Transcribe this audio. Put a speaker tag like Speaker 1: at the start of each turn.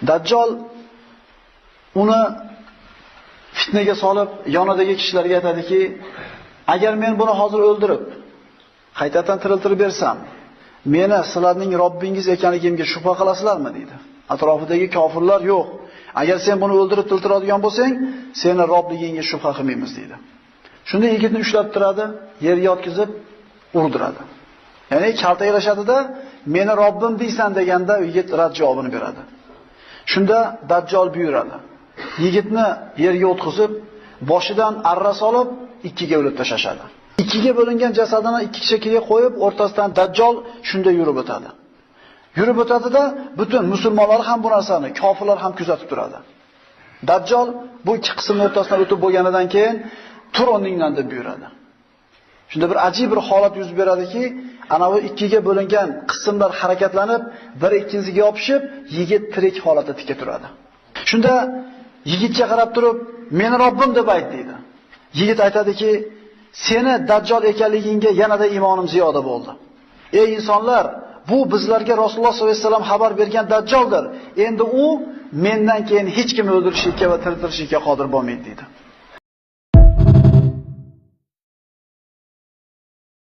Speaker 1: Dajjol uni fitnaga solib, yonidagi kishilarga aytadiki, agar men buni hozir o'ldirib, qaytadan tiriltirib bersam, meni sizlarning Robbingiz ekanligimga shubha qilasizlarmi deydi. Atrofidagi kofirlar yo'q. Agar sen buni o'ldirib tiriltiradigan bo'lsang, seni Robligingga shubha qilmaymiz deydi. Shunda yigitni ushlab turadi, yerga yotqizib urdiradi. Ya'ni kaltaklashadida, meni Robbim deysan deganda yigit rad javobini beradi. Shunda Dajjol buyuradi. Yigitni yerga o'tqizib, boshidan arra solib, ikkiga bo'lib tashlashadi. Ikkiga bo'lingan jasadini ikki chekkaga qo'yib, o'rtasidan Dajjol shunda yurib o'tadi. Yurib o'tadida butun musulmonlar ham bu narsani, kofirlar ham kuzatib turadi. Dajjol bu ikki qismning o'rtasidan o'tib bo'lganidan keyin tur o'rningdan deb buyuradi. Shunda bir ajib bir holat yuz beradiki, ana bu ikkiga bo'lingan qismlar harakatlanib, bir ikkinchisiga yopishib, yigit tirik holatda tika turadi. Shunda yigitga qarab turib, meni Robbim deb ayt deydi. Yigit aytadiki, seni Dajjol ekanligingga yanada iymonim ziyoda bo'ldi. Ey insonlar, bu bizlarga Rasululloh sollallohu alayhi vasallam xabar bergan Dajjoldir. Endi u mendan keyin hech kim o'ldirishga va tiriltirishga qodir bo'lmaydi deydi.